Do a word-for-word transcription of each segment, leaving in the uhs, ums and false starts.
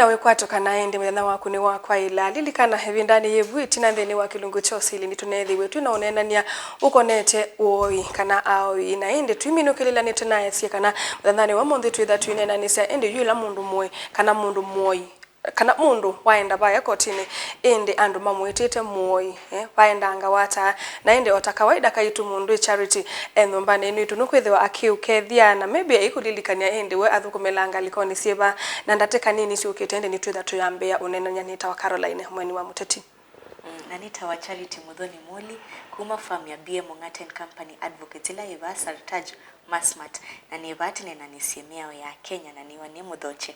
Na wĩkwatyo kana ĩndĩ mũthenya waku nĩ wa kwaĩla. Lilikana, ĩvindanĩ yĩvu ĩtina nthĩnĩ wa kĩlungu kya ũsili nĩtũneethĩiwe twĩ na ũneenany'a ũkonete ũoi kana aoi. Na ĩndĩ twiminũkĩlĩla nĩtũnaesye kana mũthenyanĩ wa ũmũnthĩ twĩtha twĩneenanĩsya ĩndĩ yu ĩla mũndũ mũĩ kana mũndũ mũoi kana mũndũ waenda vaya kotinĩ, ĩndĩ andũ mamwĩtĩte mũoi, eh, vaendanga wata. Na ĩndĩ o ta kawaida kaitũ mũndũ ĩ Charity e nyũmbanĩ ĩno itũ nũkwĩthĩwa akĩũkethya, na maybe aikũlilikany'a ĩndĩ we athũkũmĩlaa ngalĩkonĩ syĩva, na ndatĩka nini syũkĩte ĩndĩ nĩtwĩtha tũyambĩĩa ũneenany'a. Nĩtawa Caroline Mweni wa Mũteti. Mm, na nĩtawa Charity Muthoni Muli, kuma firm ya B M Ong'ata and Company Advocates ĩla yĩ vaa Sartaj, Massmart, na nĩ vaa tũneenanĩsye mĩao ya Kenya, na nĩwa nĩ mũthokye.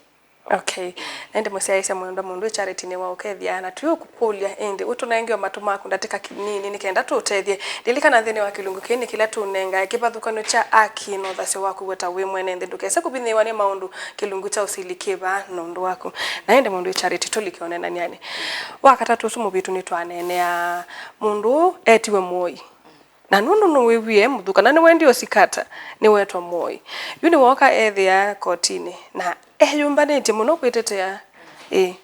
Okay. Na ĩndĩ mũsyaĩĩsya mwendwa mũndũ Charity nĩwaũkethya, na tũyũkũkũlya ĩndĩ ũtũnenge o matũ maku ndatĩka ki-, nini nĩ kenda tũũtethye. Lilikana nthĩnĩ wa kĩlungu kĩĩ nĩ kĩla tũũnengae kĩvathũkany'o kya aki na ũthasyo waku we ta wĩ mwene nthĩ. Ndũkese kũvinyĩĩwa nĩ maũndũ kĩlungu kya ũsili kĩ vaa nũndũ waku. Na ĩndĩ mũndũ Charity tũlike ũneenany'anĩ. Wa katatũ ũsu mũvĩtu nĩtwaneenea mũndũ ũũ etiwe mũoi. Na nũndũ nũwĩwie mũthũ kana nĩwendie ũsikata, nĩwetwa mũoi. Yu nĩwooka ethĩa kotinĩ, na eyũmbanĩtye mũno kwĩtetea. Ĩĩ.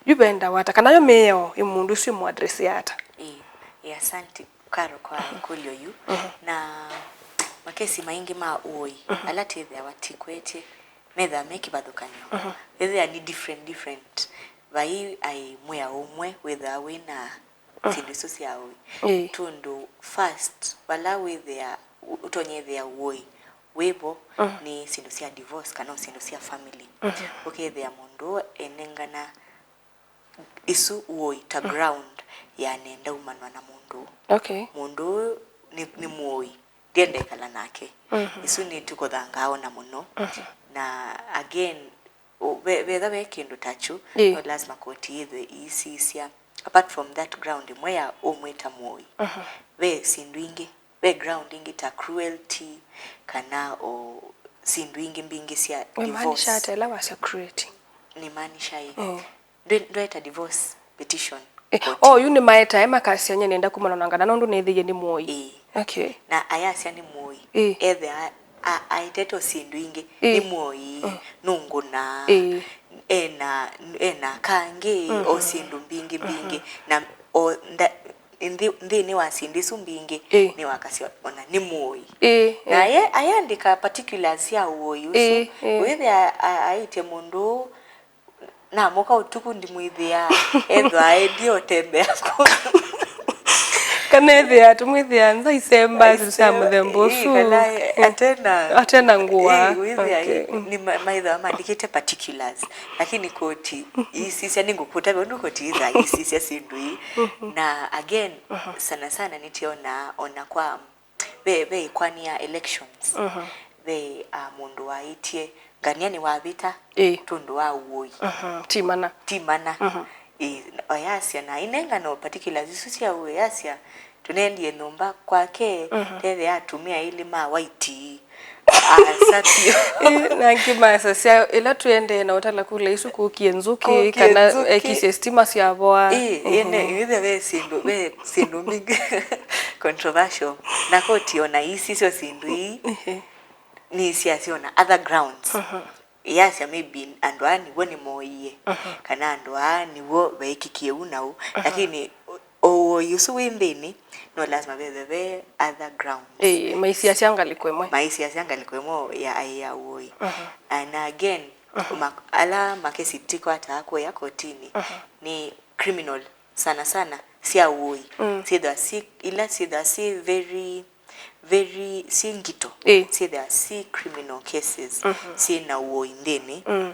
Yu vendawa ata? Kana yo mĩao ĩ mũndũ ũsu ĩmũadresea ata? Ĩĩ, ĩĩ, asante, Karo, kwa ĩkũlyo yu. Na makesi maingĩ ma ũoi ala twĩthĩawa tũikwetye, methĩawa me kĩvathũkany'o. Ethĩawa nĩ different, different. Vai aĩ mwĩao ũmwe wĩthĩawa wĩ na syĩndũ isu sya ũoi. Ĩĩ. Tondũ first, vala wĩthĩa, ũtonya ĩthĩa ũoi wĩvo nĩ syĩndũ sya divorce kana o syĩndũ sya family. Ũkethĩa mũndũ enengana isu ũoi ta ground ya nenda umanwa na mũndũ ũũ. Okay. Mũndũ ũũ nĩ, nĩ mũoi, ndienda ĩkala nake. Isu nĩ tũkũthangaa ona mũno. Na again, o, ve, vetha ve kĩndũ ta kyu, ĩĩ, no lazima koti yĩthwe ĩisisya. Apart from that ground ĩmwe ya ũmwĩta mũoi, ve syĩndũ ingĩ, ve ground ingĩ ta cruelty, kana o syĩndũ ingĩ mbingĩ sya divorce. Wĩmaanisha ata ĩla wasya cruelty? Nĩmaanisha ĩ, ndwe-, ndweta divorce petition. Eh, koti. Oh, yu nĩmaetae makasya nyie nĩenda kumana na ngana nũndũ nĩthĩie nĩ mũoi. Ĩĩ. Okay. Na ayasya nĩ mũoi. Ĩĩ. Ethĩa a-, aetete o syĩndũ ingĩ, ĩĩ, nĩ mũoi, nũngũnaa, ĩĩ, ena, ena kangĩ, o syĩndũ mbingĩ mbingĩ. Na o nda-, nthĩ-, nthĩnĩ wa syĩndũ isu mbingĩ, ĩĩ, nĩwakasya ona nĩ mũoi. Ĩĩ, na ĩĩ, aye-, ayandĩka particulars sya ũoi ũsu. Ĩĩ, ĩĩ. Wĩthĩa a-, aĩtye mũndũ ũũ, namũka ũtukũ ndimwĩthĩa, ethwa aendie ũtembea kũndũ. Kana ethĩa tũmwĩthĩa nza isemba, syĩndũ sya mũthemba ũsu. Ĩĩ, kana atena, atena ngũa. Ĩĩ, wĩthĩa, okay, nĩ ma-, maĩthĩawa maandĩkĩte particulars. Lakini koti iisisya, nĩngũkũtavya ũndũ koti yĩthĩawa iisisya syĩndũ ii. Na again, sana sana nĩtwonaa ona kwa ve, ve ĩkwani ya elections. Ve, ah, mũndũ waĩtye ngania nĩwavĩta, ĩĩ, tondũ wa ũoi. Ti mana. Ti mana. Ĩĩ, ayasya na ainengana o particulars isu sya ũoi, ayasya tũnendie nyũmba kwake, tethĩa atumĩa elĩ ma waiti. Asa vyũ. Ĩĩ, na angĩ masasya, ĩla tũendee na ũtala kula isu kũkie nzũkĩ, kũkie kana nzũkĩ, ekisye sitima syavoa. Ĩĩ, ĩĩ, ne, ĩĩ, ve syĩndũ, ve syĩndũ mbingĩ controversial. Na koti ona iisisya syĩndũ ii, nĩsyasya ona other grounds. Yasya maybe andũ aa nĩw'o nĩmooie, kana andũ aa nĩw'o veekĩkie ũu na ũu. Lakini o ũoi ũsu wĩ nthĩnĩ, no lazima vethwe ve other grounds. Ĩĩ, maisiasya ngalĩko ĩmwe. Maisiasya ngalĩko ĩmwe ya, ya ũoi. And again, ma-, ala makesi tũikwataa kũya kotinĩ nĩ criminal sana sana sya ũoi. Syĩthwa si, ila syĩthwa si very very, syĩ ngito, ĩĩ, syĩthĩawa syĩ criminal cases, syĩ na ũoi nthĩnĩ.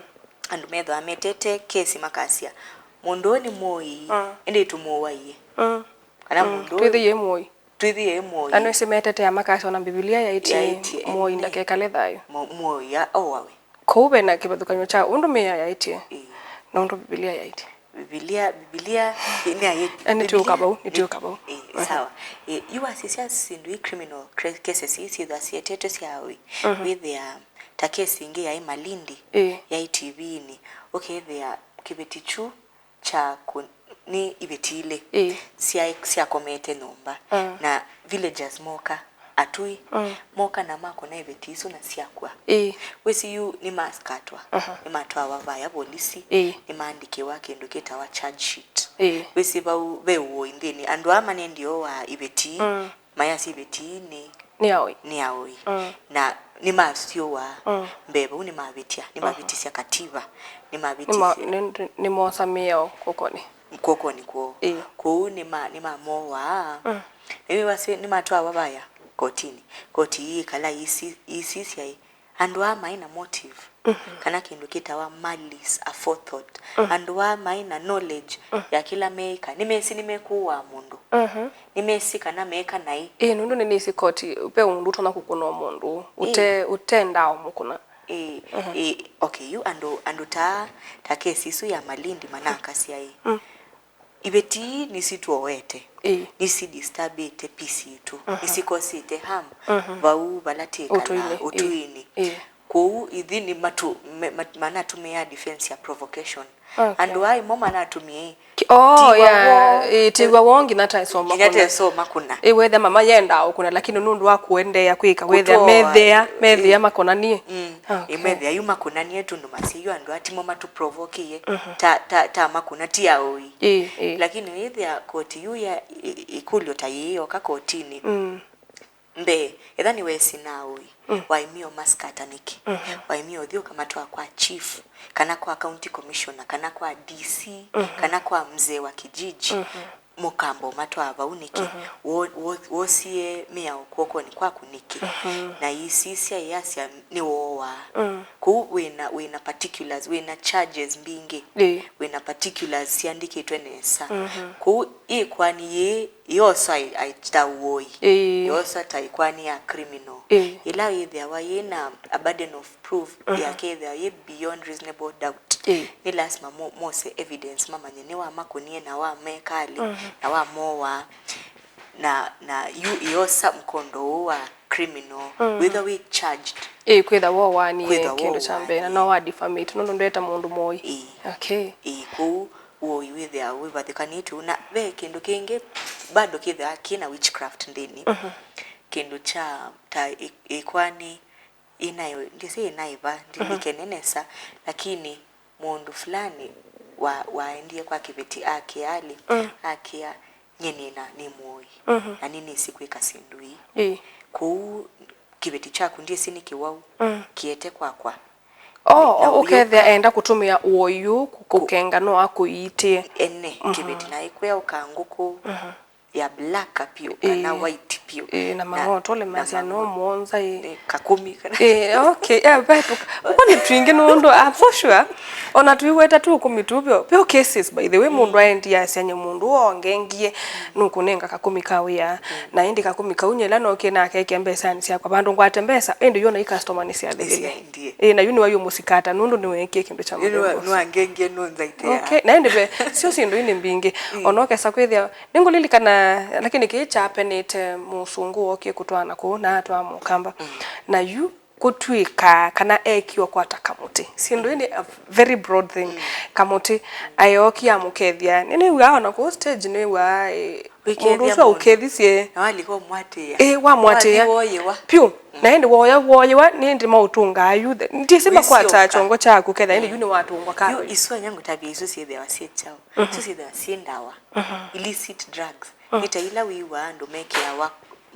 Andũ methĩawa metete kesi makasya, mũndũ ũũ nĩ mũoi, ĩndĩ tũmũwaie. Kana mũndũ ũũ twĩthĩie mũoi. Twĩthĩie mũoi. Na nĩwĩsĩ metetea makasya ona Mbivilia yaĩtye, yaĩtye mũoi ndakekale thayũ. Mũ-, mũoi a-, oawe. Kwoou ve na kĩvathũkany'o kya ũndũ mĩao yaĩtye, ĩĩ, na ũndũ Mbivilia yaĩtye. Mbivilia, Mbivilia nĩyaĩ-, nĩtwĩũka vau, nĩtwĩũka vau. Ĩĩ, sawa. Ĩĩ, yu wasisya syĩndũ ii criminal cre-, cases ii syĩthwa sietetwe sya ũoi, wĩthĩa ta kesi ĩngĩ yaĩ Malindi, ĩĩ, yaĩ T V-inĩ, ũkethĩa kĩveti kyu kya kũ-, nĩ iveti ilĩ, ĩĩ, syaĩ-, syakomete nyũmba, na villagers moka. atũi, mm, moka na makũna iveti isu na syakw'a. Ĩĩ. Wĩsĩ yu nĩmaskatwa, mhm, nĩmatwawa vaya volisi, ĩĩ, nĩmaandĩkĩwa kĩndũ kĩtawa charge sheet. Ĩĩ. Wĩsĩ vau ve ũoi nthĩnĩ. Andũ aa manendie o wa iveti, mm, mayasya iveti nĩ, nĩ aoi, nĩ aoi. Mm. Na nĩmasyũaa, mm, mbee vau nĩmavĩtya, nĩmavĩtĩsya kativa, nĩmavĩtĩsya nĩmosa mĩao kw'okonĩ, kw'okonĩ kwoo. Ĩĩ. Kwoou nĩma-, nĩmamowaa. Mm. Na yu wasĩ nĩmatwawa vaya kotinĩ. Koti ii ĩkala isi-, isisya ĩ, andũ aa maĩ na motive, mhm, kana kĩndũ kĩtawa malice aforethought. Mm. Andũ aa maĩ na knowledge, mm, ya kĩla meĩka. Nĩmesĩ nĩmekũũaa mũndũ. Mhm. Nĩmesĩ kana meĩka naĩ. Ĩĩ, nũndũ nĩnĩsĩ koti, ve mũndũ ũtonya kũkũna mũndũ ũte, ĩĩ, ũtendaa ũmũkũna. Ĩĩ, mhm, ĩĩ, okay, yu andũ, andũ ta, ta kesi isu ya Malindi manakasya ĩ, mm, iveti ii nĩsitũoete, ĩĩ, nĩsidisturbĩte peace yitũ, mhm, nĩsikosĩte harm, mhm, vau vala twĩkalaa, ũtũinĩ, ĩĩ, ũtũinĩ. Ĩĩ. Kwoou ithi nĩ matu-, me-, ma-, manatũmĩaa defense ya provocation. Okay. Andũ aa ĩmo manatũmie, oh, ti wa, yeah, woo, ĩĩ, ti wa woo nginya ta ĩsoma nginya ta kũna. Ĩsoma kũna. Ĩĩ, wethĩa mama yendaa ũkũna, lakini nũndũ wa kũendeea kwĩka, wethĩa kũtũoa, methĩa, methĩa, ĩĩ, makonanie. Mm. Okay. Ĩĩ, methĩa yu makonanie tũndũ masya yu andũ aa timo matũprovokie, mhm, ta, ta, ta makũna ti aoi. Ĩĩ, ĩĩ. Lakini wĩthĩa koti yu ya ĩ-, ĩ-, ĩkũlyo ta yĩĩ yoka kotinĩ. Mm. Mbee, etha nĩweesĩ na ũĩ, mm, waimie ũmaskata nĩkĩ? Mhm. Waimie ũthi ũkamatwaa kwa chief, kana kwa county commissioner, kana kwa D C, mhm, kana kwa mzee wa kijiji, mhm, mũkamba ũmatwaa vau nĩkĩ? Mhm. Wo-, wo-, wosie mĩao kw'okonĩ kwaku nĩkĩ? Mhm. Na isisya ĩyasya nĩwoowaa. Mm. Kũu wĩna, wĩna particulars, wĩna charges mbingĩ. Ĩĩ. Wĩna particulars siandĩkĩtwe nesa. Mhm. Kũu ĩkoani yĩĩ yoosa ĩ-, ĩ-, ta ũoi. Ĩĩ. Yoosa ta ĩkoani ya criminal. Ĩĩ. Ĩla yĩthĩawa yĩ na a burden of proof, mhm, yakethĩawa yĩ beyond reasonable doubt. Ĩĩ. Nĩ lasima mo-, mose evidence mamanye nĩwamakũnie na wameka alĩ, mhm, na wamowaa. Na, na yu ĩosa mkondo ũũ wa criminal, mm, wĩthwa wĩ charged. Ĩĩ, kwĩtha wowanie, kwĩtha kĩndũ kya mbee, na wowanie, no wa defamate, nũndũ ndweta mũndũ mũoi. Ĩĩ. Okay. Ĩĩ, kũu ũoi wĩthĩawa wĩvathũkanĩtw'e. Na ve kĩndũ kĩngĩ bado kĩthĩawa kĩ na witchcraft nthĩnĩ. Mhm. Kĩndũ kya ta ĩ-, ĩkoani ĩnaĩ-, ndĩsĩ ĩnaĩva, mhm, ndililikene nesa, lakini mũndũ fulani wa-, waendie kwa kĩveti akĩa alĩ, mm, akĩa, "Nyie nĩ na, nĩ mũoi, mhm, na nĩnĩsĩ kwĩka syĩndũ ii." Ĩĩ. Kũu kĩveti kyaku ndyĩsĩ nĩ kĩwau, mm, kĩete kwakwa. Oh, na oh, ũyũka ũkethĩa enda kũtũmĩa ũoi ũũ kũ-, kũ-, kũkenga no akũiitĩe. Ene, mhm, kĩveti na ĩkwĩa ũka ngũkũ, mhm, ya black vyũ, ĩĩ, kana white vyũ. Ĩĩ, na mang'otole masya no mũonza, ĩĩ. Ĩĩ, kakũmi kana. Ĩĩ, okay, yeah, vetũka. Ũko nĩ twingĩ nũndũ, ah, for sure, ona tũiweta tu ũkũmi tu vyo, vyo cases, by the way, mm, mũndũ aendie asya nyie mũndũ wongengie, mm, nũkũnenga kakũmi ka wĩa. Mm. Na ĩndĩ kakũmi kau nyie ĩla nokie nakekĩa mbesanĩ syakwa, vandũ ngwate mbesa, ĩndĩ yu ona i customer nĩsyathĩlile. Nĩsyaendie. Ĩĩ, na yu nĩwaiwe mũsikata, nũndũ nĩweekie kĩndũ kya mũthemba ũsu. Nĩwa-, nĩwangengie nũnzaitĩa. Okay, na ĩndĩ ve, sio syĩndũ ii nĩ mbingĩ. Mm. Ona ũkesa kwĩthĩa, nĩngũlilikana, lakini kĩĩ kyapenĩte mũsũngũ wookie kũtwaana kũu na atwaa mũkamba. Mm. Na yu kũtw'ĩka kana eekie ũkwata kamũtĩ. Syĩndũ ii nĩ a very broad thing. Mm. Kamũtĩ, ayokie amũkethya. Nĩnĩw'aa ona kũu stage nĩw'aa, eh, wĩkethya mũndũ ũsu mũndũ aũkethisye. Na walika ũmwatĩĩa. Eh, wamwatĩĩa. Wathi woyĩwa. Vyũ. Mm. Na ĩndĩ woya, woyĩwa, nĩ ĩndĩ maũtũngaa yu. Ndyĩsĩ makwata kyongo kyaku ketha, ĩndĩ yu nĩwatũngwa kawe. Yu isu anya ngũtavya isu syĩthĩawa syĩ kyaũ. Mhm. Isu syĩthĩawa syĩ ndawa. Mhm. Illicit drugs. Mm. Nĩ ta ila wĩw'aa andũ mekĩawa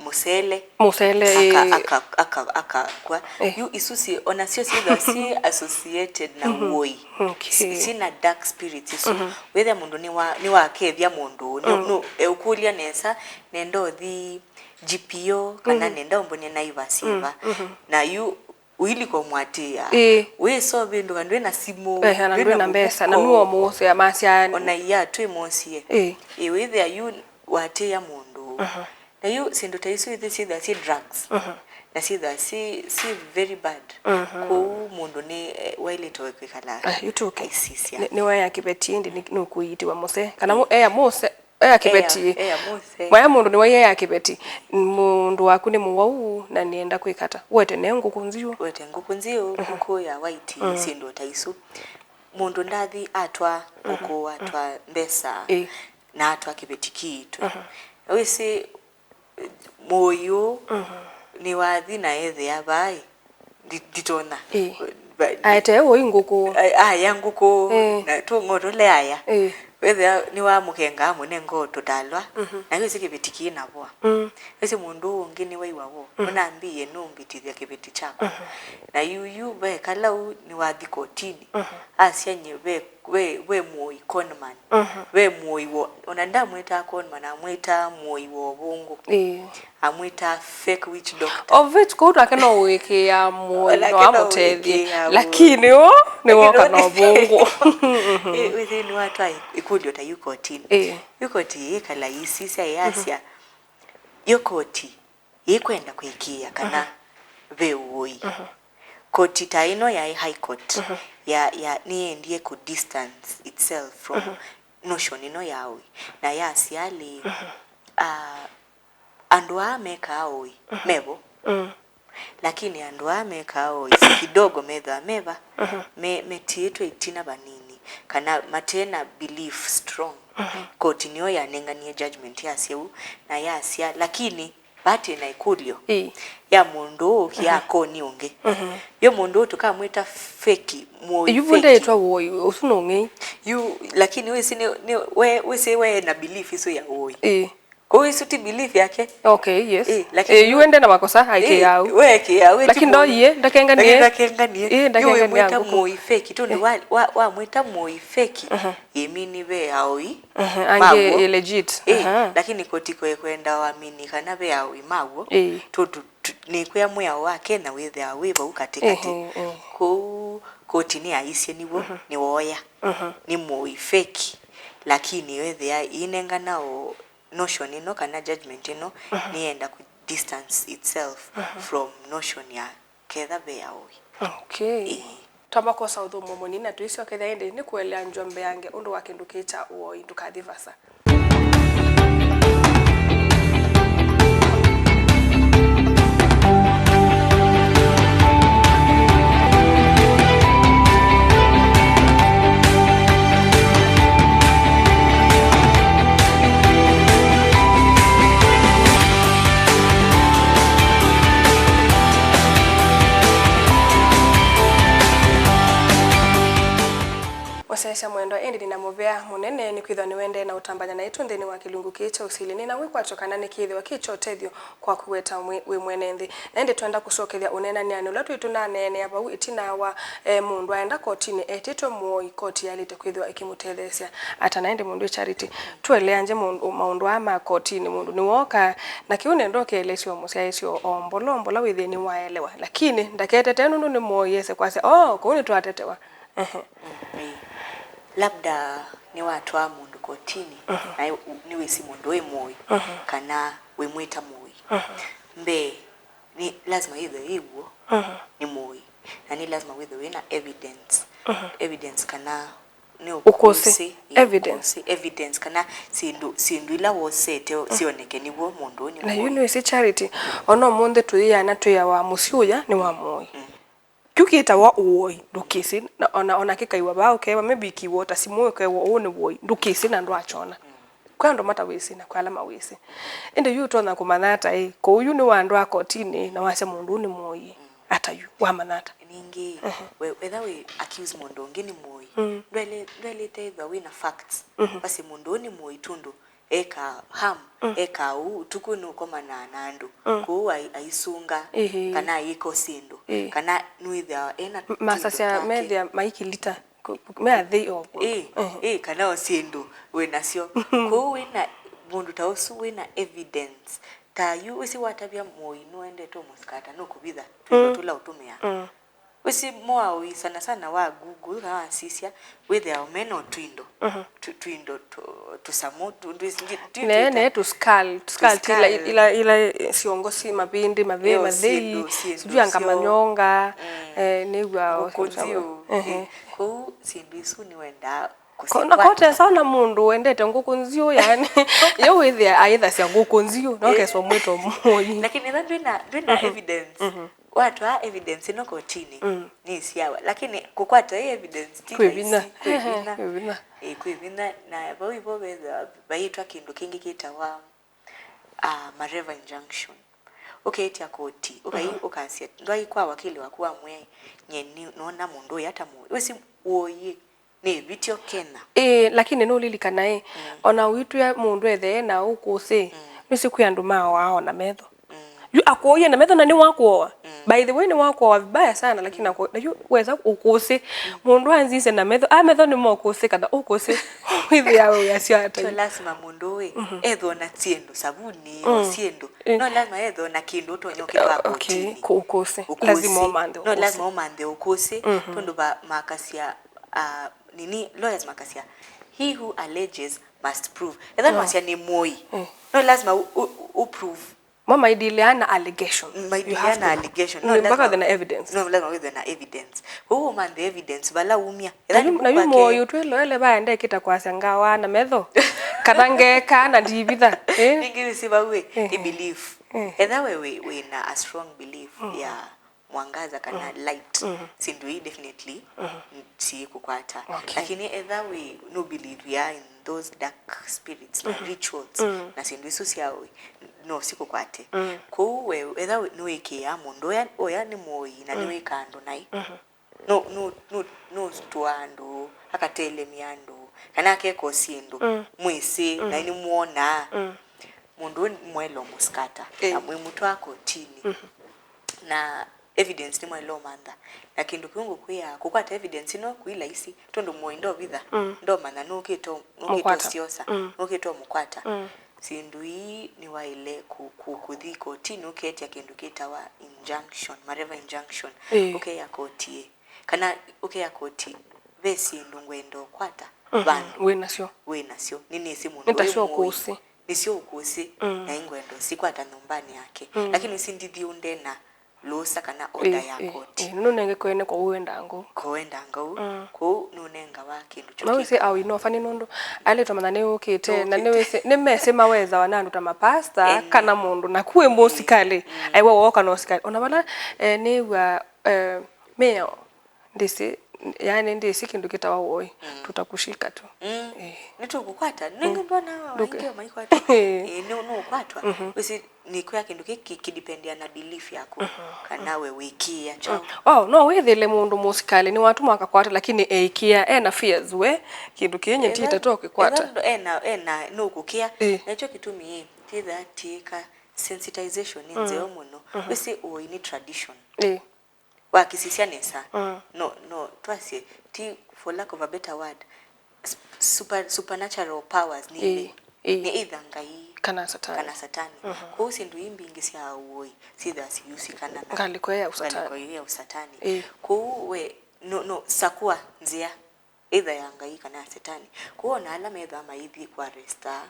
mũsele. Mũsele, aka, ĩĩ, aka, aka, akakwa. Eh. Yu isu si, ona syo syĩthwa si associated na, mhm, ũoi. Okay. Si, sina dark spirits isu. Mhm. Wĩthĩa mũndũ nĩwa-, nĩwakethya mũndũ. Nĩ, mm, nũ, eũkũlya nesa, nenda ũthi G P O, kana, mhm, nenda ũmbonie Naivas, mm, ĩva. Mhm. Na yu ũilika ũmwatĩĩa. Ĩĩ. Wĩsa ũvĩndũka, ndwĩ na simũ, ehe, na ndwĩ na mbesa, na mũvuko. Nũũ ũmũsea masya? Ona ia twĩ mũsyĩ. Ĩĩ. Ĩĩ, wĩthĩa yu watĩĩa mũndũ. Mhm. Na yu syĩndũ ta isu ithi syĩthĩwa syĩ drugs. Mhm. Na syĩthĩwa syĩ, syĩ very bad. Mhm. Kwoou mũndũ nĩ, eh, waĩlĩte kwĩkala, eh, yu tũke, aisisya. Nĩ, nĩweea kĩveti ĩndĩ nĩ, nũkũiitĩwa mũse. Kana, ĩĩ, mũ-, ea mũse, ea kĩveti. Ea, ea mũse. Mwaya mũndũ nĩwaiea kĩveti. Mũndũ waku nĩ mũwau na nĩenda kwĩka ata? Wete ne ngũkũ nziũ. Wete ngũkũ nziũ, mhm, ngũkũ ya white, mm, syĩndũ ta isu. Mũndũ ndathi atwa, mhm, ngũkũ, atwa, mm, mbesa, ĩĩ, na atwa kĩveti kiitũ. Mhm. Wĩsĩ, eh, mũũi ũũ nĩwathi na ethĩa vai, ndi-, nditonya. Ĩĩ. Ba-, aetee ũi ngũkũ. A-, aya ngũkũ, ĩĩ, na tũng'otole aya. Ĩĩ. Wethĩa nĩwamũkengaa mũnengo tũtalwa, na wĩsĩ kĩveti kĩ na voa. Mm. Wĩsĩ mũndũ ũũ ũngĩ nĩwaiwa woo. Ũnambĩie nũmbĩtĩthya kĩveti kyakwa. Na yuyu ve kala ũu nĩwathi kotinĩ. Asya nye ve, ve, ve mũũi conman. Ve mũũi wo, ona ndamwĩtaa conman, amwĩtaa mũũi wa ũvũngũ. Ĩĩ. Amwĩtaa fake witch doctor. Of which kũu twake no ũĩkĩĩa mũũi, no amũtethye. Lakini ũũ nĩwoka na ũvũngũ. Ĩ, wĩthĩ nĩwatwaa ĩkũlyo ta yu kotinĩ. Ĩĩ. Yu koti yĩkala yĩsisya yasya, yo koti yĩkwenda kũĩkĩĩa kana ve ũoi. Koti ta ĩno yaĩ High Court, ya, ya, nĩyendie kũ distance itself from notion ĩno ya ũoi. Na yasya lĩ, ah, andũ aa mekaa ũoi, mevo. Lakini andũ aa mekaa ũoi, kidogo methĩwa meva, me, metiĩtwe itina vanini, kana mate na belief strong. Koti nĩyo yanenganie judgment yasya ũu, na yasya, lakini vati na ĩkũlyo ya mũndũ ũũ ũkĩaa koni ũngĩ. Yo mũndũ ũũ tũkamwĩta feki, mũoi. Yu feki. Vu ndeĩtwa ũoi, ũsu nũng'ei. Yu, lakini wĩsĩ nĩ, nĩ, we, wĩsĩ we na belief isu ya ũoi. Ĩĩ. Kũu isu ti belief yake. Okay, yes. Ĩĩ, lakini ĩĩ, yu ende na makosa, aikĩĩa au. We ekĩĩa, we ti lakini mũoi. Ndoie, ndakenganie. Lakini ndakenganie. Ĩĩ, yu ndakenganie wĩmwĩta ngũkũ. Mũoi feki, tondũ wa, wa, wamwĩta mũoi feki, ĩĩ, mini ve aoi. Angĩ maguo. Ĩ legit. Ĩĩ, lakini koti ko ĩkwenda wamini kana ve aoi maguo. Ĩĩ. Tondũ tu-, nĩkwĩa mwĩao wa Kenya wĩthĩawa wĩ vau katĩkatĩ. Ĩĩ, ĩĩ. Kũu koti nĩyaisye nĩw'o, nĩwooya. Nĩ mũoi feki. Lakini wĩthĩa ĩinengana o notion ĩno kana judgment ĩno nĩyenda ku distance itself from notion ya ketha ve aoi. Okay. Ĩĩ. Twamba kwosa ũthũmũo mũnini na tũisyokethya ĩndĩ nĩ kũelea Njombe yange ũndũ wa kĩndũ kĩĩ kya ũoi, ndũkathi vasa. Mũsyaĩĩsya mwendwa, ĩndĩ nĩ na mũvea mũnene nĩkwĩthĩwa nĩwendee na ũtambany'a naitũ nthĩnĩ wa kĩlungu kĩĩ kya ũsili. Nĩ na wĩkwatyo kana nĩkĩthĩwa kĩ kya ũtethyo kwaku we ta mwĩ-, wĩ mwene nthĩ. Na ĩndĩ twenda kũsyokethya ũneenanĩanĩ ũla twĩ tũnaneenea vau ĩtina wa, eh, mũndũ aenda kotinĩ etĩtwe mũoi, koti yaĩlĩte kwĩthĩwa ĩkĩmũtetheesya ata? Na ĩndĩ mũndũ wĩ Charity, tũeleangye mũndũ, maũndũ aa ma kotinĩ, mũndũ nĩwooka, na kĩu nenda ũkĩelesya o mũsyaĩĩsya o mbola o mbola wĩthĩe nĩwaelewa. Lakini ndaketete nũndũ nĩ mũoi ese kwasya, "Oh, kũu nĩtwatetewa." Ehe. Mm, ĩĩ. Labda nĩwatwaa mũndũ kotinĩ, na ĩ-, nĩwĩsĩ mũndũ wĩ mũoi, kana wĩmwĩta mũoi. Mbee, nĩ lazima yĩthwe yĩ w'o, nĩ mũoi. Na nĩ lazima wĩthwe wĩna evidence. Evidence kana nĩ ũkũsĩ, ũkũsĩ, ĩĩ, evidence. Ũkũsĩ, evidence kana syĩndũ, syĩndũ ila wosete syoneke nĩw'o mũndũ ũyũ nĩ mũoi. Na yu nĩwĩsĩ Charity, ona ũmũnthĩ tũyĩana twĩawa mũsyĩ ũya nĩ wa mũoi. Kĩu kĩtawa ũoi, ndũkĩsĩ, na ona, ona kĩkaiwa vaa ũkewa, maybe kĩw'o ta simũ ũkewa ũũ nĩ woi, ndũkĩsĩ na ndwakyona. Kwĩ andũ matawĩsĩ na kwĩ ala mawĩsĩ. Ĩndĩ yu ũtonya kũmanya ata ĩ, kũu yu nĩwandwaa kotinĩ na wasya mũndũ ũũ nĩ mũoi, ata yu, wamanya ata? Ningĩ, we, wetha wĩ accuse mũndũ ũngĩ nĩ mũoi, ndwaĩlĩ-, ndwaĩlĩte ĩthwa wĩna facts. Basi mũndũ ũũ nĩ mũoi tũndũ ekaa harm, ekaa ũu, ũtukũ nũkomanaa na andũ, kũu ai-, aisunga, kana aika syĩndũ, kana nĩwĩthĩawa ena tũindo twake. Masasya methĩa maikilita, me athei o kũndũ. Ĩĩ, ĩĩ, kana o syĩndũ wĩ nasyo. Kũu wĩna mũndũ ta ũsu wĩna evidence. Ta yu wĩsĩ watavya mũoi nũendete ũmũsikata, nũkũvitha tũindo tũla ũtũmĩaa. Wĩsĩ mũaũi sana sana wa Google kana wasisya, wĩthĩawa mena o tũindo, tũ-, tũindo tũ-, tũsamũ, tũ-, tũ-, tũ-, tũ-, ne, ne, tũ skull, tũ skull ti ila, ila, ila syongo si mavĩndĩ, mavĩ, mathei, sijui anga manyonga, eh, nĩw'aa ngũkũ nziũ, eh. Kũu syĩndũ isu nĩwendaa kũsikwata. Kotesa ona mũndũ wendete ngũkũ nziũ, yani, yo wĩthĩa ayĩthasya ngũkũ nziũ, no keswa mwĩto mũi. Lakini ĩla ndwĩna, ndwĩna evidence. Watwaa evidence ĩno kotinĩ, nĩsyawa. Lakini kũkwata ĩ evidence ti rahisi. Kwĩ vinya. Kwĩ vinya. Kwĩ vinya. Ĩĩ, kwĩ vinya. Na vau ivo vethĩwa vaitwa kĩndũ kĩngĩ kĩtawa, uh, Mareva injunction. Ũkeĩtya koti, ũkai ũkasya, ndwai kwa wakili waku wamwĩa, "Nye nĩ-, nona mũndũ ũyũ ata mũĩ." Wĩsĩ ũĩ nĩ ĩvĩtyo Kenya. Ĩĩ, lakini nũlilikana ĩ, ona ũitwĩa mũndũ ethee na ũkũsĩ, nĩsĩ kwĩ andũ maoaa ona metho. Yu akũie na metho na nĩwakũoa. By the way, nĩwakũoa vibaya sana, lakini akũ-, na yu wesa ũkũsĩ. Mũndũ anzise na metho, a metho nĩmokũsĩ kana ũkũsĩ. Wĩthĩawe wĩasya ata? Tio lazima mũndũ ũĩ ethwa na syĩndũ, savuni, o syĩndũ. No lazima ethwa na kĩndũ ũtonya ũkĩtwaa kotini. Kũ-, ũkũsĩ. Lazima ũmanthe no ũkũsĩ. Lazima ũmanthe ũkũsĩ, tondũ va makasya, ah, nini, lawyers makasya, "He who alleges must prove." Etha nĩwasya nĩ mũĩ, no lazima u, u, u prove. Mo maidilea na allegation. You have to. Maidilea na allegation. No, mpaka lazima, na evidence. No, lazima wĩthwe na evidence. Kwoou ũmanthe evidence vala umya. Na yu, na yu mũĩ ũtwĩloele vaendekĩta kwasya ngawa na metho. Kana ngeka na ndivitha. Eh? Ningĩ wĩsĩ vau ĩ, nĩ belief. Etha we wĩ, wĩ na a strong belief ya mwangaza kana light, syĩndũ ii definitely n-, siĩkũkwata. Okay. Lakini etha wĩ no believe ya in those dark spirits na rituals na syĩndũ isu sya ũĩ, no sikũkwate. Kwoou we etha wĩ, nĩwĩkĩĩaa mũndũ ũya, ũya nĩ mũĩ na nĩwĩkaa andũ naĩ. No, no, no, no tũa andũ, akatelemya andũ, kana akeka o syĩndũ mwĩsĩ na nĩmwonaa. Mũndũ ũyũ nĩmwaĩle ũmũsikata na mwĩmũtwaa kotini. Na evidence nĩmwaĩle ũmantha. Na kĩndũ kĩu ngũkwĩa, kũkwata evidence ĩno kwĩ laisi, tondũ mũĩ ndovitha, ndomanya nũkĩte, nũkĩte ũsyosa, nũkĩte ũmũkwata. Syĩndũ ii nĩwaĩle kũ-, kũ-, kũthi kotini ũketya kĩndũ kĩtawa injunction, Mareva injunction. Ũkeya koti ĩ, kana ũkeya koti, ve syĩndũ ngwenda ũkwata vandũ wĩ nasyo. Wĩ nasyo. Nĩnĩsĩ mũndũ nĩtasyo ũkũsĩ. Nĩsyo ũkũsĩ, na ingwenda ũsikwata nyũmbanĩ yake. Lakini ũsindithi ũndena lũsa kana order ya koti. Nũnenge kwene kwa uenda ngũ. Kwa uenda ngũ. Kũu nũnengawa kĩndũ kyo. Na wĩsĩ au inofa nĩ nũndũ alĩtwa mana nĩ ũkĩte, na nĩ wĩsĩ, nĩ mesĩ mawezawa na andũ ta mapasta kana mũndũ, na kuĩ mũsikalĩ. Aiwe wooka na ũsikalĩ. Ona vala, eh, nĩw'a, eh, mĩao, ndĩsĩ, yani ndĩsĩ kĩndũ kĩtawa woi, tutakushika tu. Eh. Nĩtũkũkwata. Nĩngĩ ndona aingĩ maikwata. Eh, nĩ, nũkwatwa. Wĩsĩ, nĩkwĩa kĩndũ kĩkĩ kĩdipendia na belief yaku, kana we wĩkĩĩa kyaũ. Oh, no wĩthĩle mũndũ mũsikalĩ nĩwatuma akakwata, lakini eĩkĩĩa, ena fears we, kĩndũ kĩĩ nyie nditata ũkĩkwata. Ena, ena, nũkũkĩa. Nakyo kĩtumi ĩ, tĩtha tiĩka sensitization nĩ nzeo mũno. Wĩsĩ ũĩ nĩ tradition. Wakisisya nesa. No, no, twasye, ti, for lack of a better word, s-, super, supernatural powers nĩ ile. Nĩ either Ngai kana Satani. Kana Satani. Kwoou syĩndũ ii mbingĩ sya ũoi syĩthĩwa siusikana na ngalĩko ya ũsatani. Ngalĩko ya ũsatani. Kwoou we, no, no, sakua nzĩa either ya Ngai kana ya Satani. Kwoou ona ala methĩwa maithi kũaresta,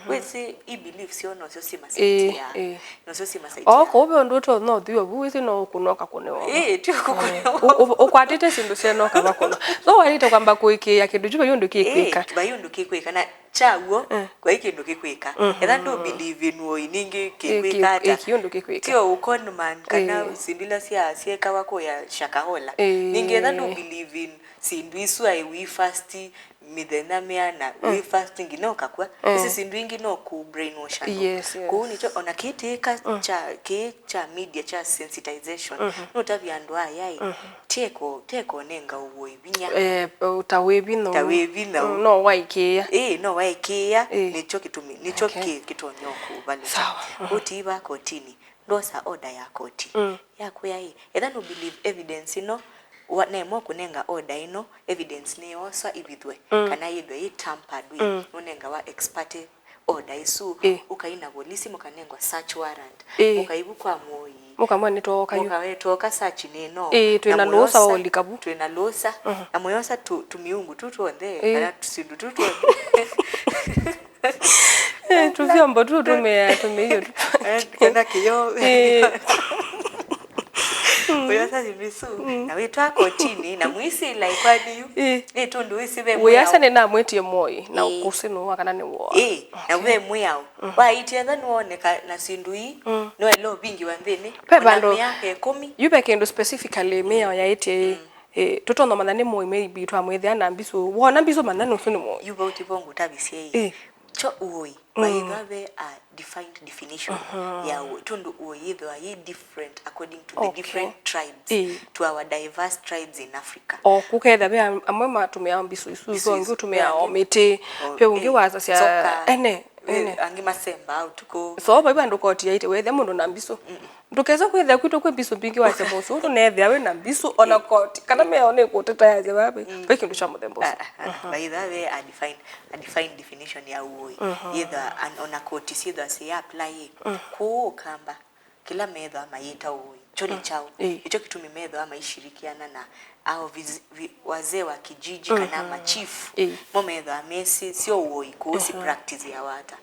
wĩsĩ i belief syoo nosyo simasaitia. Nosyo simasaitia. O kũu ve ũndũ ũtonya ũthiwa vu, wĩsĩ no ũkũnoka kũnewa. Ĩĩ, ti ũkũkũnewa. Ũkwatĩte syĩndũ syenoka vakũno. So waĩlĩte kwamba kũĩkĩĩa kĩndũ kyu vai ũndũ kĩkwĩka. Vai ũndũ kĩkwĩka na kyaw'o, vai kĩndũ kĩkwĩka. Etha ndũ believe in ũoi, ningĩ kĩkwĩka ata? Kĩ ũndũ kĩkwĩka. Tio ũconman kana syĩndũ ila sya, syekawa kũya Shakahola. Ningĩ etha ndũ believe in syĩndũ isu, ai, wĩ fast mĩthenya mĩana, wĩ fast nginya ũkakw'a. Ĩsi syĩndũ ingĩ no kũ brainwash andũ. Kũu nĩkyo ona kĩtĩĩka kya, kĩ kya media kya sensitization. Nũtavya andũ aya ĩ, teko, teko nenga ũwoi vinya. Eh, ta wĩ vinya. Ta wĩ vinya. No waĩkĩĩa. Ĩĩ, no waĩkĩĩa. Nĩkyo kĩtumi, nĩkyo kĩ-, kĩtonya ũkũvalũkya. Koti va kotini. Ndosa order ya koti. Yakwĩa ĩ, etha nũ believe evidence ĩno, wa, nemwa kũnenga order ĩno, evidence nĩyosa ivithwe, kana yĩthwe yĩ tampered with, nũnengawa ex parte order ĩsu, ũkai na volisi, mũkanengwa search warrant, mũkai vu kwa mũoi. Mũkamwa nĩtwooka yu. Mũkawetwoka search nĩno. Ĩĩ, twĩ na lũũsa wa ũlika vu. Twĩ na lũũsa. Na mũyosa tũ, tũmiungu tu twonthe, kana tũsyĩndũ tu twonthe. Eh, tũvyombo tu tũmea, tũmĩio tu. Eh, kana kĩyo. Eh. Ũyosa syĩndũ isu, na wĩtwa kotini, na mwĩsĩla ĩkwani yu. Eh. Nĩ tũndũ wĩsĩ ve mwĩao. Wĩasa nĩnamwĩtie mũoi, na ũkũsĩ nũwa kana nĩ woo. Eh, na ve mwĩao. Waitie etha nĩwoneka na syĩndũ ii, nĩwaĩle ũvingĩwa nthĩnĩ. Ve vandũ, ona mĩaka ĩkũmi. Yu ve kĩndũ specifically mĩao yaĩtye ĩ, eh, tũtonya manya nĩ mũoi maybe twamwĩthĩa na mbisũ. Wona mbisũ manya nũsu nĩ mũoi. Yu vau tivo ngũtavisye ĩ. Eh. Kyo ũoi. maithwa ve a defined definition ya ũĩ, tondũ ũĩ yĩthwa yĩ different according to the Okay. different tribes, Ĩĩ. to our diverse tribes in Africa. O kũketha ve am- amwe matũmĩaa mbisũ isu, Mbisũ ve ũngĩ isu, ũtũmĩaa ve o angĩ- mĩtĩ, o- ve ũngĩ ĩĩ, wasasya nzoka, ene ve ene angĩ masemba ũtukũ. So vaiva andũ koti yaite wethe mũndũ na mbisũ. Ndũkesa kwĩthĩa kwitũ kwĩ mbisũ mbingĩ wasya mũsũ ũndũ nethĩa wĩ na mbisũ ona koti kana mĩao nĩkũtetayaasya vaa vai kĩndũ kya mũthemba ũsu. Maitha ve a defined, a defined definition ya ũĩ. Yĩthwa an- ona koti syĩthwa sĩ apply kũũ Ũkamba, kĩla methwa mayĩta ũĩ kyo nĩ kyaũ? Ĩĩ. Ĩkyo kĩtumi methwa maishirikiana na ao viz- vi- wazee wa kijiji kana machifu. Ĩĩ. Mo methwa mesĩ syo ũĩ kũũ si practice ya wata.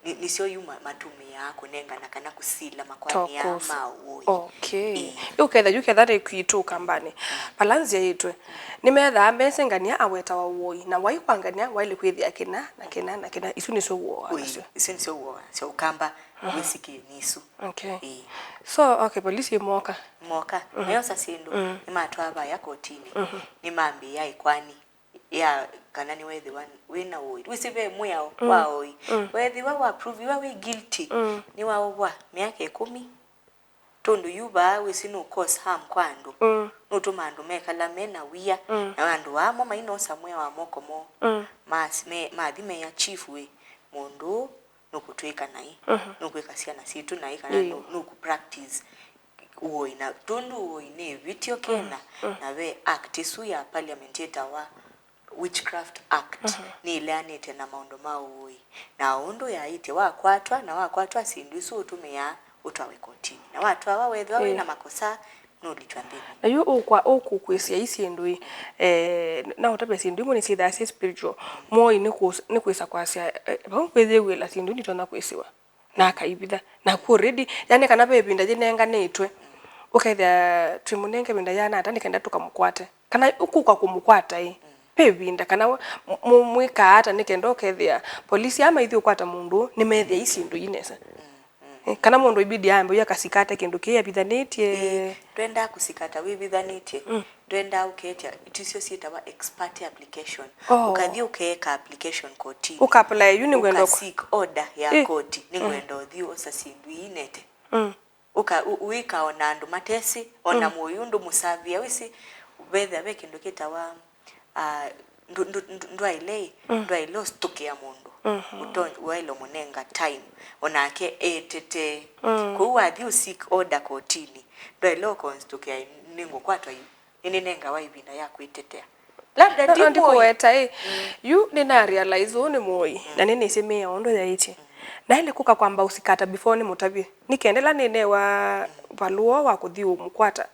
Nĩ- nĩsyo yu ma- matũmĩaa kũnengana kana kũsila makwanĩa Tokoso. ma ũĩ. Okay. Ĩĩ. Yu ketha yu ketha rĩ kwitũ Ũkambanĩ vala nzyaĩtwe nĩmethaa mesengania awetawa ũoi na wai kwangania waĩle kwĩthĩa kĩna na kĩna na kĩna. Isu nĩsyo ũoo Ũĩ, nasyo. Isu nĩsyo ũoo nasyo Ũkamba wĩsikĩe nĩ isu. Okay. Ĩĩ. So okay, polisi ĩmoka. Moka mayosa syĩndũ, nĩmatwaa vaya kotinĩ, nĩmambĩĩa ĩkwani ya kana nĩwethĩwa wĩna ũĩ. Wĩsĩ ve mwĩao wa ũĩ. Wethĩwa waproviwa wĩ guilty, nĩwaũvwa myaka ĩkũmi. Tondũ yu vaa wĩsĩ nũ cause harm kwa andũ. Nũtũma andũ mekala me na wia, na andũ aa mo mainosa mwĩa wa moko moo. Mas- me- mathi meya chief wĩ, mũndũ ũũ nũkũtwĩka naĩ, nũkwĩka syana sitũ naĩ, kana nũ- nũkũ practice ũoi. Na tondũ ũoi nĩ ĩvĩtyo Kenya, na ve act ĩsu ya parliament yĩtawa Witchcraft Act, nĩĩleanĩte na maũndũ ma ũoi. Na ũndũ yaĩtye, wakwatwa, na wakwatwa syĩndũ isu ũtũmĩaa ũtwawe kotinĩ. Na watwawa, wethĩwa wĩ na makosa, nũlitwa nthĩnĩ. Na yu ũkwa- ũkũkwĩsya i syĩndũ ĩ, eh, na ũtavya syĩndũ imwe nĩsyĩthaa syĩ spiritual. Mũoi nĩ kũs- nĩ kwĩsa kwasya, eh, vau kwĩyĩw'ĩla syĩndũ nitonya kwĩsĩwa na akaivitha. Naku already, yani kana ve ĩvinda yĩnenganĩtwe, ũkethĩa twĩmũnenge ĩvinda yĩana ata nĩ kenda tũkamũkwate. Kana ũkũka kũmũkwata ĩ, ve ĩvinda kana we- mũ- mwĩkaa ata nĩ kenda ũkethĩa polisi aa maithi ũkwata mũndũ nĩmethĩa i syĩndũ ii nesa. Eh, kana mũndũ ibidi ambe yu akasikate kĩndũ kĩĩ avithanĩtye. Ndwendaa kũsikata wĩvithanĩtye. Ndwendaa ũketya itisyo syĩtawa ex parte application. Oh. Ũkathi ũkeeka application kotini. Ũkaapply yu nĩngwenda ũka- Ũkaseek order ya koti, nĩngwenda ũthi ũosa syĩndũ ii nete. Ũka- ũ- ũika ona andũ matesĩ, ona mũĩ ũndũ mũsavia wĩsĩ. Vethĩa ve kĩndũ kĩtawa ah, ndũ- ndũ- ndũ- ndwaĩle ĩ, ndwaĩle ũstukĩa mũndũ. Ũto- waĩle ũmũnenga time onake etetee. Kwoou wathi ũseek order kotini, ndwaĩle ũkonstukĩa nĩngũkwatwa yu, nĩnĩnengawa ĩvinda ya kwĩtetea. Labda ndi mũĩ. Ndikũweta ĩ, yu nĩna realize ũũ nĩ mũĩ na nĩnĩsĩ mĩao ũndũ yaĩtye. Naĩle kũka kwamba ũsikata before nĩmũtavye nĩkendela nĩnewa valũa wa kũthi ũmũkwata.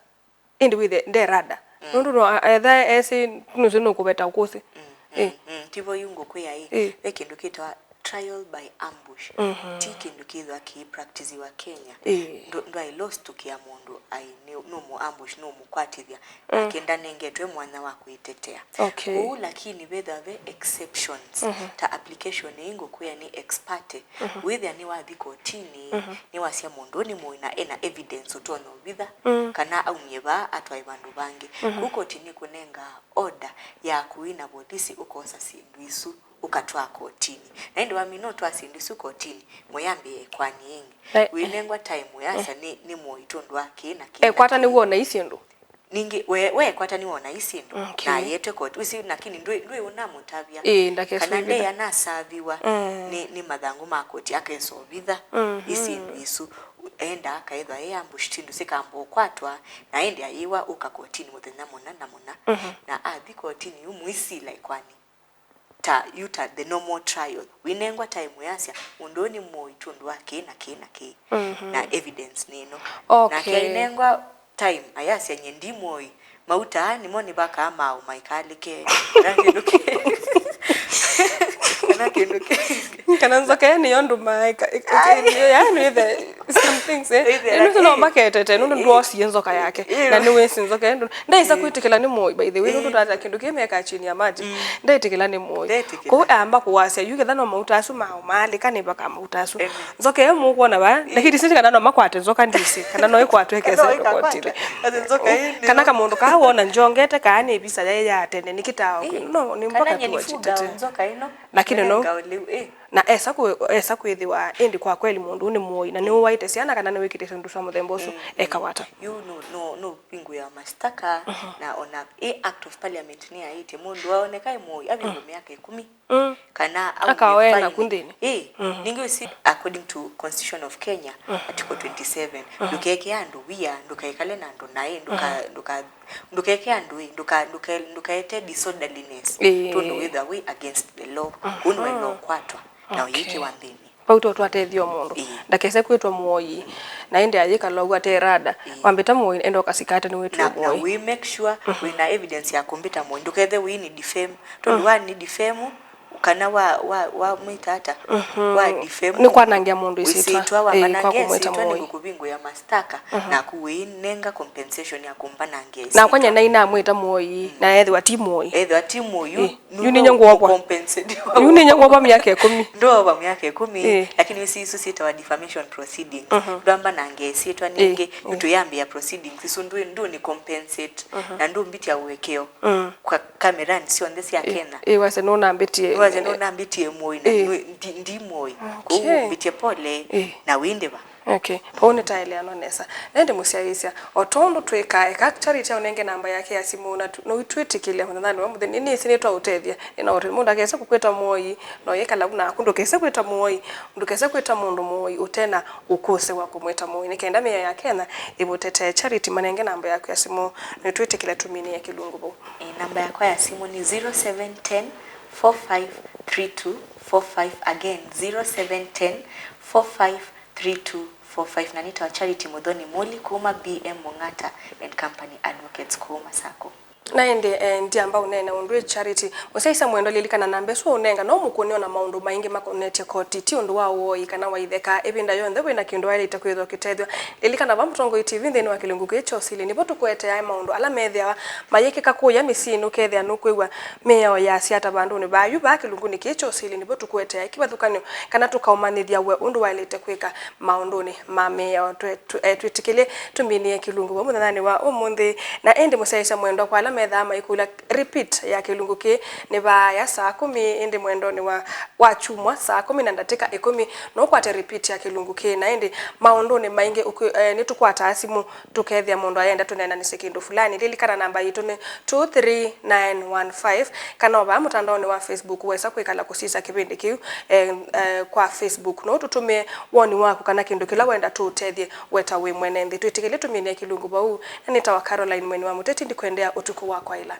Ĩndĩ wĩthe nde rada. Nũndũ no a- etha esĩ nũsĩ nũkũveta ũkũsĩ. Ĩ. Tivo yu ngũkwĩa ĩ, ve kĩndũ kĩtawa trial by ambush. Ti kĩndũ kĩthwa kĩipractisiwa Kenya. Ndũ- ndwaĩle ũstukĩa mũndũ ai nĩ- nũmũ ambush, nũmũkwatĩthya, nake ndanengetwe mwanya wa kwĩtetea. Okay. Kwoou lakini vethwa ve exceptions, ta application ĩĩ ngũkwĩa nĩ ex parte. Wĩthĩa nĩwathi kotini, nĩwasya mũndũ ũũ nĩ mũĩ na ena evidence ũtonya ũvitha, kana aumie vaa atwae vandũ vangĩ. Kũu koti nĩkũnengaa order yaku wĩ na volisi ũkosa syĩndũ isu ũkatwaa kotini. Na ĩndĩ wamina ũtwaa syĩndũ isu kotini, mũyambĩĩa ĩkwani ĩngĩ. Wĩnengwa time ũyasya nĩ, nĩ mũĩ tondũ wa kĩĩ na kĩĩ na Ekwata kĩĩ. Nĩwona i syĩndũ. Ningĩ we- weekwata nĩwona i syĩndũ. Okay. Na ayetwe koti. Wĩsĩ, lakini ndwĩ- ndwĩ ũnamũtavya. Ĩĩ, ndakesũĩvĩla. Kana ndeya nasaviwa nĩ, nĩ mathangũ ma koti akesovitha i syĩndũ isu. Enda akaĩthwa e ambush, syĩndũ sikamba ũkwatwa, na ĩndĩ ayĩwa ũka kotini mũthenya mũna na mũna. Na athi kotini yu mũisila ĩkwani ta yu ta the normal trial. Wĩnengwa time yasya mũndũ ũyũ nĩ mũĩ tondũ wa kĩĩ na kĩĩ na kĩĩ. Na evidence nĩ ĩno. Okay. Nake ainengwa time ayasya nyie ndi mũĩ. Mauta aa nĩmo nĩvakaa maaũ maikalĩke. Kana kĩndũ kĩ- kana kĩndũ kĩngĩ. Kana nzoka ĩyo nĩyo ndũmaa ĩka- ĩka- ĩka- yani wĩthe some things eh. Ĩthe- ĩno no maketete nũndũ ndwosie nzoka yake. Na nĩwĩsĩ nzoka ĩyo ndũ- ndaisa kwĩtĩkĩla nĩ mũĩ by the way nũndũ tata kĩndũ kĩĩ mekaa chini ya maji. Ndaĩtĩkĩla nĩ mũĩ. Kũu amba kũwasya yu ketha no mauta asu maaũ maalĩka nĩvakaa mauta asu. Nzoka ĩyo mũkwona vaa lakini sisi kana no makwate nzoka ndisi kana no ĩkwatwe ĩkesethwa kotini. Kana kamũndũ kaa wona njongete kaa nĩ visa yaĩ ya tene nĩkĩtaa okay no nĩ mpaka tuwachitete. Lakini No. Ngaũlĩu, eh. Na esa kwĩ-, esa kwĩthĩwa ĩndĩ kwa kweli mũndũ ũũ nĩ mũoi, na nĩũwaĩte syana kana nĩwĩkĩte syĩndũ sya mũthemba ũsu, mm, eka wata. Yu no, no, no vingũĩa mashtaka, na ona ĩ Act of Parliament nĩyaĩtye mũndũ aoneka e mũoi avingwe mĩaka ĩkũmi. Mm. Kana akaoe fine naku nthĩnĩ. Ĩ, ningĩ ũsi, according to Constitution of Kenya, Article twenty-seven, ndũkekĩe andũ wia, ndũkaikale na andũ naĩ, ndũka-, ndũka-, ndũkekĩe andũ ĩ, ndũka-, ndũka-, ndũkaete disorderliness, ĩĩ, tondũ wĩthwa wĩ against the law. Kũu nĩwaĩlwa ũkwatwa na ũyĩkĩwa nthĩnĩ. Vau to twatethia o mũndũ. Ĩĩ. Ndakese kwĩtwa mũoi. Na ĩndĩ ayĩkala ũu ate rada. Ĩĩ. Wambĩta mũoi, enda ũkasikate nĩwĩtwa mũoi. Na, na we make sure wĩna evidence ya kũmbĩta mũoi. Ndũkethe wĩini defame. Tondũ wa ni defame, kana wa, wa, wa mwĩta ata? Wa defame. Nĩ kwanangia mũndũ ĩsyĩtwa. Ĩĩ, kwa kũmwĩta mũoi. Nĩngũkũvingũĩa mashtaka, naku wĩinenga compensation ya kũmbanangia ĩsyĩtwa. Na kwanya nainamwĩta mũoi, na ethĩwa ti mũoi. Ethĩwa ti mũoi, ĩĩ. Yu ninyie ngwovwa. Yu ninyie ngwovwa myaka ĩkũmi. Ndwovwa myaka ĩkũmi, ĩĩ, lakini isu, isu syĩtawa defamation proceedings. Ndwambanange ĩsyĩtwa ningĩ, ĩĩ, yu tũyambĩĩa proceedings isu, ndũ, ndũ ni compensate, na ndũmbĩtya ũekeo kwa kamerani syonthe sya Kenya. Ĩĩ, wasya nũnambĩtie. Wasya nũnambĩtie mũoi na ndi, ndi mũoi. Kũu ũmbĩtye pole, na wĩndĩva. Okay, vau nĩtaeleanwa nesa. Na ĩndĩ mũsyaĩĩsya, o tondũ twĩkaa, eka Charity aũnenge namba yake ya simũ, na tu-, no twĩtĩkĩle mũthenyanĩ wa mũthenya, nĩnĩsĩ nĩtwaũtethya, nĩna ũtethyo. Mũndũ ndakese kũkwĩta mũoi, no yĩkala vu naku, ndũkese kwĩta mũoi, ndũkese kwĩta mũndũ mũoi ũtena ũkũsĩ wa kũmwĩta mũoi. Nĩ kenda mĩao ya Kenya ĩvũtetee. Charity, manenge namba yaku ya simũ, no twĩtĩkĩle tũminĩe kĩlungu vau. Ĩ, namba yakwa ya simũ nĩ zero seven ten, four five three two, four five, again, zero seven ten, four five three two four five, na nĩtawa Charity Mũthoni Mũli kuma B M Mung'ata and Company Advocates kũu Masako. Na ĩndĩ, eh, ndiamba ũneena ũndũ ĩ Charity. Mũsyaĩĩsya mwendwa, lilikana namba ĩsu ũnenga, no mũkũne ona maũndũ maingĩ makonetye koti, ti ũndũ wa ũoi kana wa itheka. Ĩvinda yonthe wĩna kĩndũ waĩlĩte kwĩthwa ũkĩtethw'a. Lilikana va Mũtongoi T V nthĩnĩ wa kĩlungu kĩĩ kya ũsili, nĩvo tũkũeteae maũndũ ala methĩawa mayĩkĩka kũya mĩsyĩnĩ, ũkethĩa nũkwĩw'a mĩao yasya ata vandũnĩ vaa. Yu vaa kĩlungunĩ kĩĩ kya ũsili, nĩvo tũkũeteae kĩvathũkany'o kana tũkaũmanyĩthya we ũndũ waĩlĩte kwĩka maũndũnĩ ma mĩao. Twe-, tũ-, eh, twĩtĩkĩlye tũminĩe kĩlungu vau mũthenyanĩ wa ũmũnthĩ. Na ĩndĩ mũsyaĩĩsya mwendwa, kwa ala methaa maikũlya repeat ya kĩlungu kĩĩ nĩ vaaya saa kũmi, ĩndĩ mwendonĩ wa, wa kyumwa saa kũmi na ndatĩka ĩkũmi, no ũkwate repeat ya kĩlungu kĩĩ. Na ĩndĩ maũndũnĩ maingĩ ũkwĩ-, eh, nĩtũkwataa simũ tũkethĩa mũndũ ayenda tũneenanĩsye kĩndũ fulani. Lilikana namba yitũ nĩ two three nine one five, kana o vaa mũtandaonĩ wa Facebook wesa kwĩkala kũsisya kĩvĩndĩ kĩu, eh, eh, kwa Facebook. No ũtũtũmĩe woni waku kana kĩndũ kĩla wenda tũũtethye we ta wĩ mwene nthĩ. Twĩtĩkĩlye tũminĩe kĩlungu vau, na nĩtawa Caroline Mweni wa Mũteti, ndikwendea ũtukũ wa kwaĩla.